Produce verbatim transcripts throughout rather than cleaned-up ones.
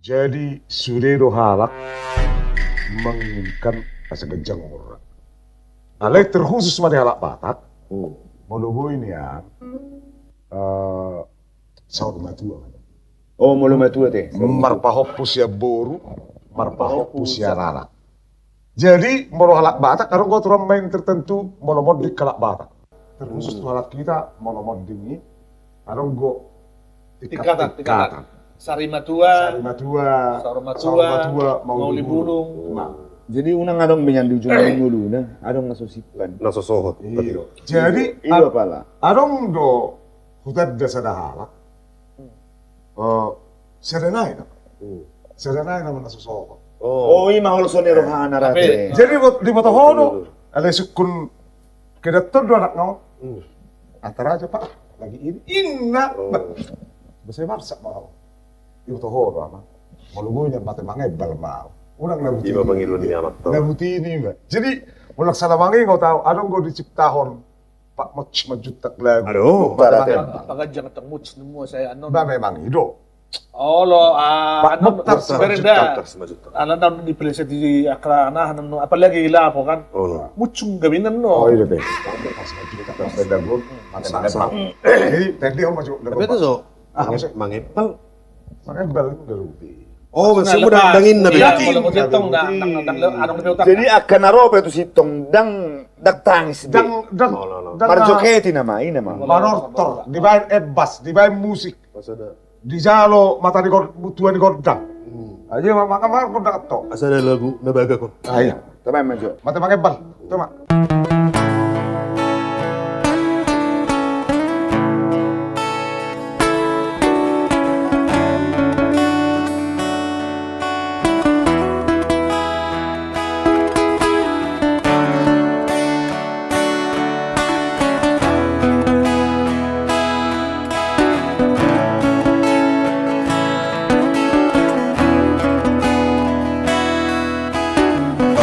Jadi sude do halak menginginkan asa ganjang umurna. Alai terkhusus ma di halak Batak, hmm, molo boi nian, eh, saur matua. Oh, molo matua te. Marpahompu sian boru, marpahompu sian anak. Jadi molo halak Batak, adong do aturan main tertentu molo monding halak Batak. Terkhusus tu halak hita, molo monding i, adong do tingkatan, tingkatan. Sari matua, sari matua, saur matua, saur matua, mauli bulung. Mauli bulung. Nah. Jadi unang adong be nian di ujung ni ngoluna, adong na so simpan. Na so sohot. Iyo. Jadi, i do ad-, pala. Adong do hutanda sada halak. Eh, sada nai nama. Hmm. Sada nai nama na so sohot. Oh. Oh, i ma holso ni rohana rate. Jadi, bot-, diboto ho do. Alai sungkun kedaton do anakna on. Hmm. Antar aja, Pak. Lagi ini. Inna. Oh. Bah. Boasa marsak ma ho. Diboto ho do, Amang. Molo boi nian mate mangembal ma ho. Unang na buti. Ima pangidoan ni anak tau. Na buti ni ma. Jadi, molo sala mangingot au, adong do diciptahon Pak Moc Simanjuntak lagu. Aduh, barat. Paganjang tong Moc, nemu saya anu. Ba memang i do. Olo, ah, Pak Mokhtar Simanjuntak. Ala na dipeleset di akra, nah, anu, apalagi lapo kan. Olo. Mucung gabe inna no. Oh, iya, be. Pak Mokhtar Simanjuntak, pas lagu, mate mangembal. Jadi, tadi aku masuk lagu. Tapi itu so, ah, mangembal. Mangembal, udah rugi. Oh, maksudmu dang, dang inna be. Iya, kalau mau sintong, dang, dang, dang, dang, anu, dang, dang. Jadi, angka na ro pe tu sintong, dang, dang tangis be. Dang, dang, dang. Marjoget i nama, i nama. Manortor, dibaen ebbas, dibaen musik. Dijalo mata ni gor-, tua ni gondang. Hmm. Aja ma-, maka mar gondang to. Asa ada lagu na bagak on. Ah, iya. Tabaen ma jo. Mate mangembal. Toma. O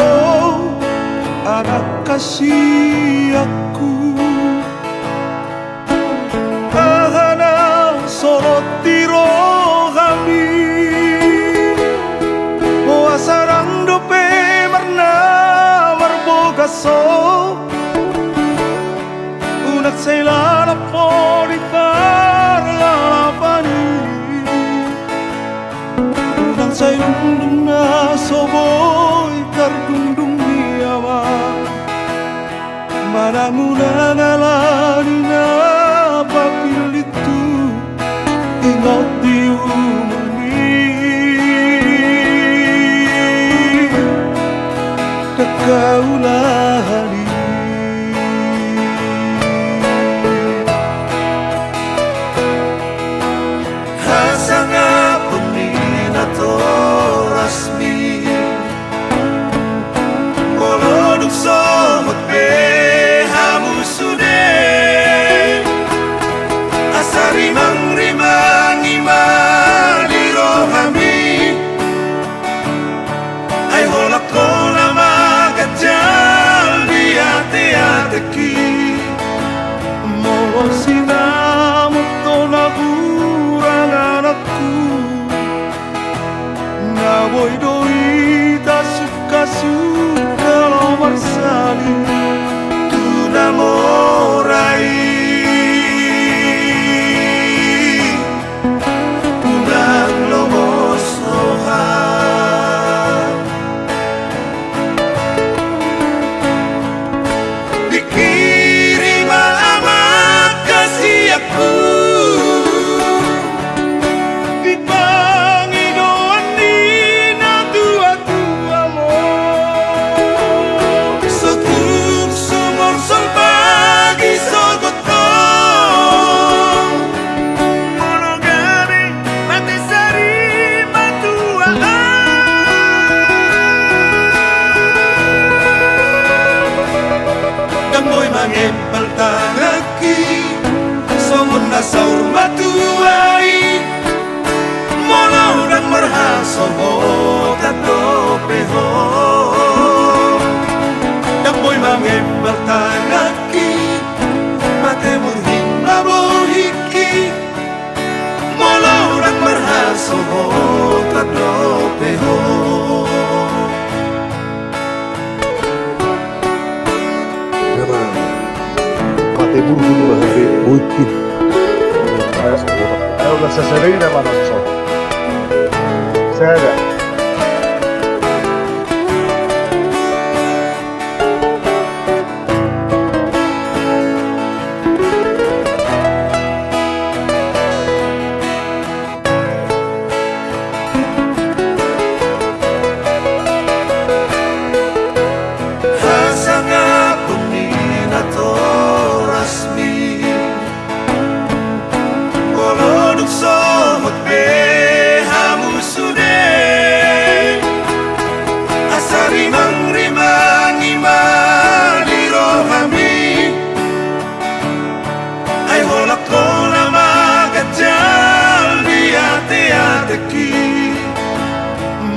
anak hasianku, aha na solot di rohami? Boasa ndang dope marna marbogas ho? Unang sai lalap ho di parlalapan i. Unang sai dungdung na so boi tardungdung ni ama. Manang unang ala ni na papillit tu ingot di umurmi. Dang haulahan i. Hasangapon ni natorasmi. Molo dung sohot pe hamu sude, asa rimangrimang i ma di rohami. Ai holan ho nama ganjang di ateateki. Molo sinamot ho na hurang anakku, na boi do hita sukasuka laho marsali tu na mora i. Unang lomos roha. Dipingkiri ma amang hasianhu, di pangidoan ni natuatua. Sotung sumorson pagi sogot ho. Molo gabe mate sari matua. Dang boi mangembal tanganki songon na saur matua i. Molo dang marhasohotan dope ho, dang boi mangembal tanganki, mate murhit ma bohingki. Molo dang marhasohotan do. Sasada i da manonton. Sada. Hasangapon ni natorasmi. Molo dung sohot be hamu sude, asa rimangrimang i ma di rohami. Ai holan ho na maganjal di ateateki.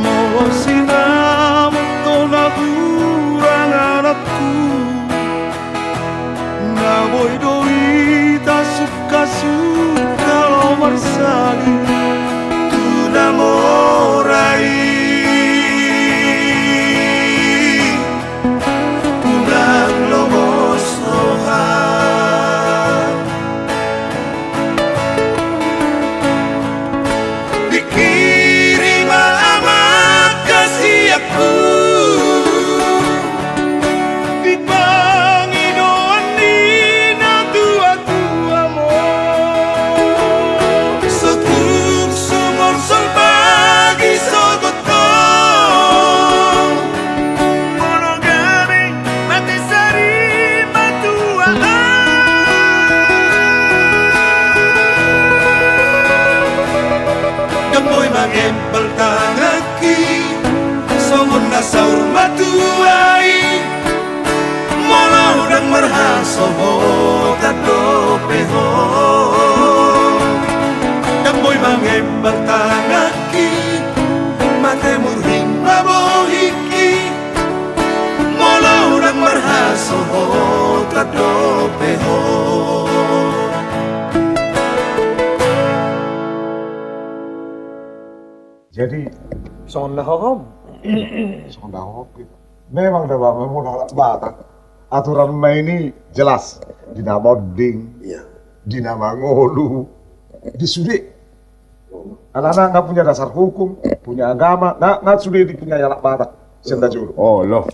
Molo sinamot do na hurang anakku, na boi do hita sukasuka laho marsahit tu na mora i. Unang lomos roha. Dipingkiri ma amang hasianku, di pangidoan ni natuatuam on. So tung sumolsol bagi sogot on. Molo gabe mate sari matua. Ndang boi mangembal tanganki songon na saur matua i. Molo ndang marhasohotan dope ho. Ndang boi mangembal tanganki, mate murhing ma bohingki. Molo ndang marhasohotan dope ho. Jadi, songon na hohom. Songon na hohom gitu. Memang da ba, memang halak Batak. Aturan ma ini jelas. Di na monding. Iya. Di na mangolu. Di sude. Alana nggak punya dasar hukum, punya agama, nggak, nggak sude di punya halak Batak. Senda juru. Oh, loh.